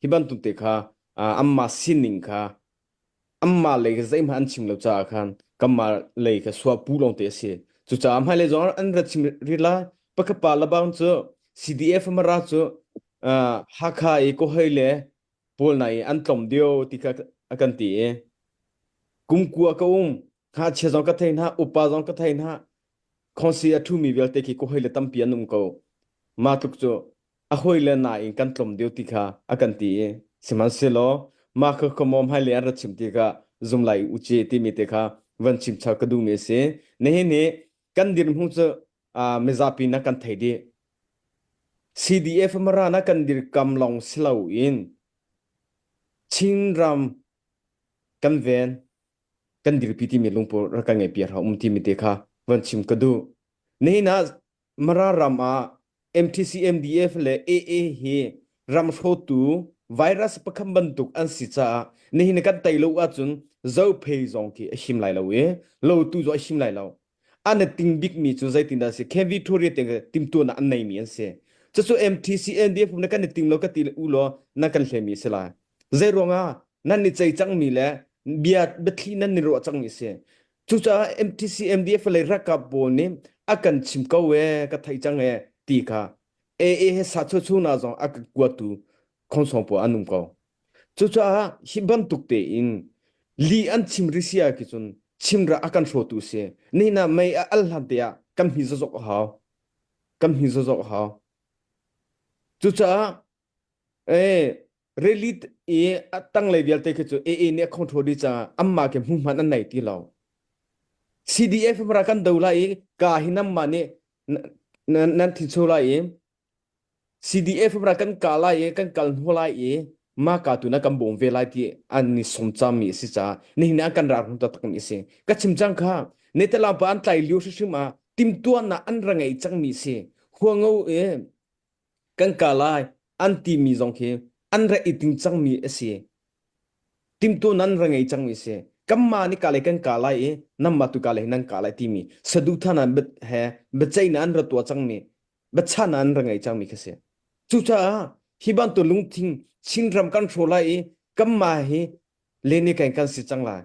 Hi bantuk te kha anmah sining kha anmah lei kha zeihmanh an chim lo caah khan kanmah lei kha suahpu lawng te a si. Cucaah hmailei zong an ra chim rih lai. Pakhat pa lebang cu CDF Mara cu Hakha i kawhei le pawl na i an tlawm dio ti kha a kan ti i kum kua ka um ngakchia zong ka thei hna upa zong ka thei hna khongsi a ṭhumi vialte khi ka hawile tampi an um ko mah tluk cu a hawile nain kan tlawm deuh ti kha a kan ti i sihmanhsehlaw mah kha khuamawm hmailei an ra chim tikah zum lai u ci timi te kha van chim char ka duhmi a si nihin hi kan dirhmun cu mizapi na kan thei dih CDF Mara na kan dirkam lawng si loin Chinram kan ven kan dirpi timi lungput rak kan ngeih piak um timi te kha van chim ka duh. Nihin ah Mara ram ah MTC MDF le AA hi ram hrawtu virus pakhat bantuk an si caah nihin kan tei lo ahcun zophei zong khi a him lai lo i lotu zong a him lai lo. An i ting bikmi cu zeitindah a si? Camp Victoria te timtuahnak an neimi an si. Cucu MTC NDF na kan i ting lo ka ti u law nan kan hlemi a si lai. Zei ruangah nan i cei cangmi le bia biathli nan i ruah cangmi a si. Cucaah MTC MDF lei ralkap pawl nih a kan chim ko ee ka theih cang ee ti kha AA he sa chu na zong a ka kuatu khonsong pawl an um ko. Cucaah hi bantuk tein li an chim risia khi cun chimra a kan hrawtu si. Nihin ah mei a al hlan te ah kan hmi zozok a hau. Kan hmi zozok a hau. Cucaah eh rally i a tanglei vialte khi cu AA nih a control dih caah anmah khi hmuhman an nei ti lo. CDF mara kan do lai i ka hi nanmah nih nan thincho lai i CDF ra kan kah lai i kan kal hnu lai i mah ka tu na kan bawm ve lai ti an ni som cangmi a si caah nihin ah kan rak hung taktakmi a si. Ka chim cang kha Netherlands pa an tlai lio hrimhrim ah timtuahnak an ra ngei cangmi si. Huango i kan kah lai an timi zong khi an ra i ting cangmi a si. Timtuahnak an ra ngei cangmi a si. Kanmah nih kah lai kan kah lai i nanmah tu kah lai nan kah lai timi saduhthahnak he biaceihnak an ra tuah cangmi biachan an ra ngei cangmi kha si. Cucaah hi bantuk lungthin Chinram kan hraw lai i kanmah hi leni kan kan si cang lai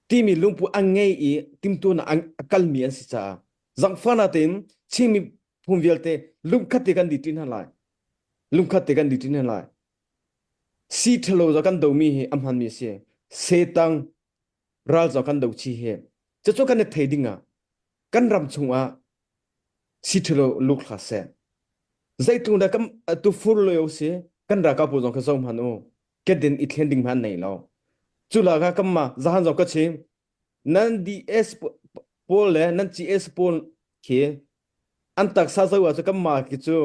timi lungpu an ngei i timtunak a kalmi an si caah zangfana tein Chin miphun vialte lungkhat te kan di ṭi hna lai. Lungkhat te kan di ṭi hna lai. Si ṭhalo za kan domi hi a hmanmi a si. Setang ral za kan do chi hi. Cucu kan i thei ding ah kan ram chungah si ṭhalo luk hlah seh. Zeitlung dah kan tu fur lio si kan ralkap pawl zong kha zoh hmanh u. Kedin i thlen ding hmanh nei lo. Cu la kha kan mah zahan zong ka chim. Nan DS pawl le nan CS pawl khi an taksa zo ah cu kan mah khi cu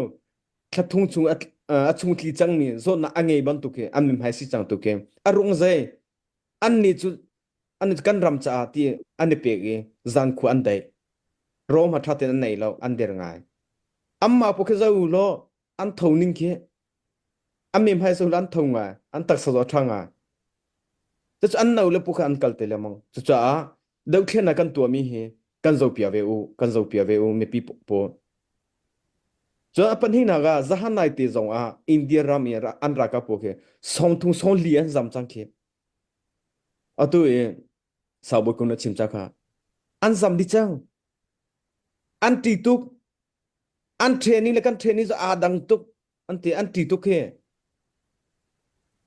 thlathung chung a chung tli cangmi zawtnak a ngei bantuk khi an mimhai si cang tu khi a rung zei an nih cu an kan ram caah ti an i pek i zan khua an daih rom ha ṭha tein an nei lo an der ngai amma pu khi zo law an tho ning khi an mem hai so an tho ngai an taksa zo ṭha ngai cucu an no le pu kha an kal te lengmang cucaah dothlennak kan tuahmi hi kan zopia ve u kan zopia ve u mipi pawl cun a pahnihnak ah zahan nai te zong ah India ram i an ralkap pawl khi sawmthum sawmli an zam cang khi Atu i saubawi kung na chim ca kha an zam dih cang. An ṭi tuk. An training le kan training cu aa dang tuk. An ti an ṭi tuk hi.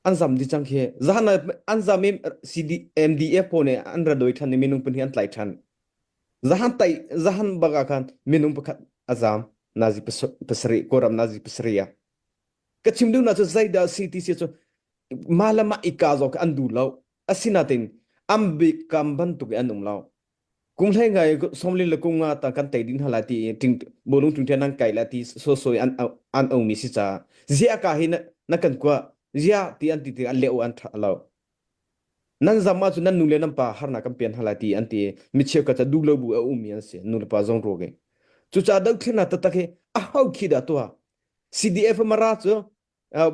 An zam dih cang khi. Zahan ah an zam i CD, MDF pawl nih an ra dawi ṭhan i minung pahnih an tlai ṭhan. Zahan tai zahan bak ah khan minung pakhat a zam. Nazi pasarih Kawlram nazi pasarih ah. Ka chim duhnak cu zeidah si ti si cu mah le mah i ka zawk an duh lo asinain an biakam bantuk in an um lo kum hlei ngai somlin le kum nga ta kan tei din hala ti ting bolung tung nan kai la ti so so an an omi si cha zia ka hi na kan kwa zia ti an ti ti an leu an tha lo nan zam ma chu nan nu le nan pa harna kan pian hala ti an ti mi cheu ka cha du lo bu a umi an si nu le pa zong ro ge chu cha dau thlina ta tak hi a hau khi da to CDF mara chu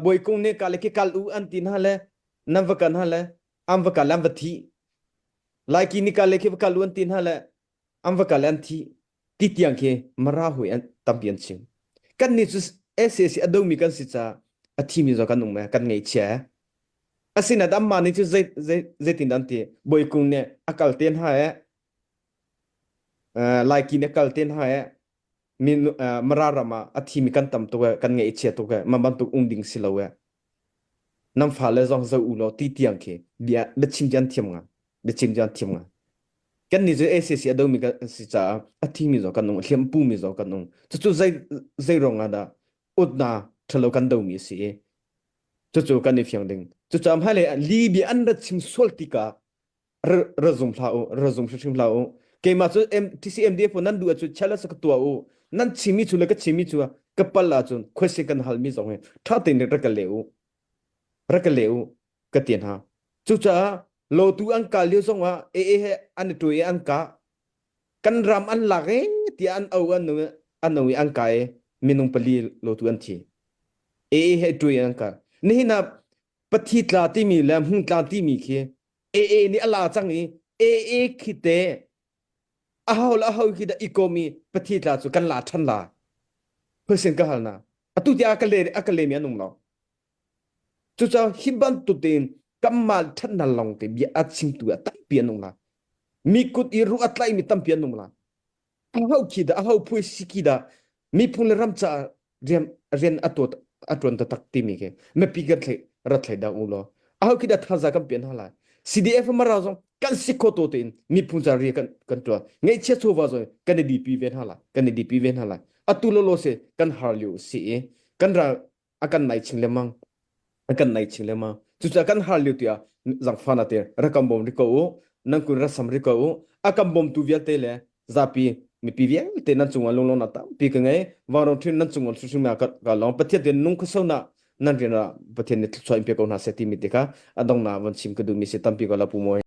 Bawikung nih kal khi kal u an ti hna le nan va kal hna le an va kal an va thi. Laiki nih kal khi va kal u an ti hna le an va kal an thi. Ti tiang khi Mara hui an tampi an chim. Kan nih cu SAC a domi kan si caah a A thimi zong kan um e, kan ngaihchia e. Asinain amah nih cu zei zei zeitin an ti Bawikung nih a kal te hna e Laiki nih a kal te hna e min Mara ram ah a thimi kan tam tuk e kan ngaihchia tuk e mah bantuk um ding si lo e nan fale zong zoh u law ti tiang khi bia biachim cu an thiam nga biachim cu an thiam nga kan nih cu ACC a domi kan si caah a thimi zong kan um hliam pumi zong kan um cucu zei zei ruang ah dah utna ṭhalo kan domi a si i cucu kan i fiang ding cucaah hmailei ah Libya an rat chim sual tikah ra zum hlah u ra zum hrimhrim hlah u keimah cu TCMDF nan duh ahcun challenge ka tuah u nan chimmi cu le ka chimmi cu ka pal ahcun question kan halmi zong hi ṭha tein rak ka leh u rak ka leh u ka ti hna cucaah lotu an kal lio zongah AA he an i ṭuai i an kah kan ram an lak e tiah an au an an au i an kai minung pali lotu an thi AA he ṭuai an kah nihin ah pathi tla timi le hmung tla timi khi AA nih a la cang i AA khi te aho le aho khi dah i kom i pathi tla cu kan la ṭhan la phusin ka hal na atu tiah a ka le a ka lemi an um lo Cucaah hi bantuk tein kanmah ṭhatnak lawng te bia a chimtu ah tampi an um lai. Mi kut i ruh a tlaihmi tampi an um lai. Aho khi dah, aho phui si khi dah miphun le ram caah rian, rian a tuat a ṭuan taktak timi khi mipi kan thlei rat thlei dah u law aho khi dah thazaang kan pian hna lai. CDF Mara zong kan si kho to tein miphun ca rian kan kan ṭuan. Ngeihchiat chawva zong kan i dipi ve hna lai. Kan i dipi ve hna lai. Atu lawlaw si kan har lio si i kan ral a kan nai chin lengmang a kan nai chin lengmang cucaah kan har lio tiah zangfa na te rak kan bawm ri ko u nan kun rak sam ri ko u a kan bawmtu vialte le zapi mipi vialte nan cungah lunglawmnak tampi ka ngei vanro thin nan cungah hrimhrim ka ka lawng pathian te nung khuso na nan rian ah pathian nih thluachuah in pe ko hna seh timi te kha a dongnak von chim ka duhmi si tampi ko la pu mawi.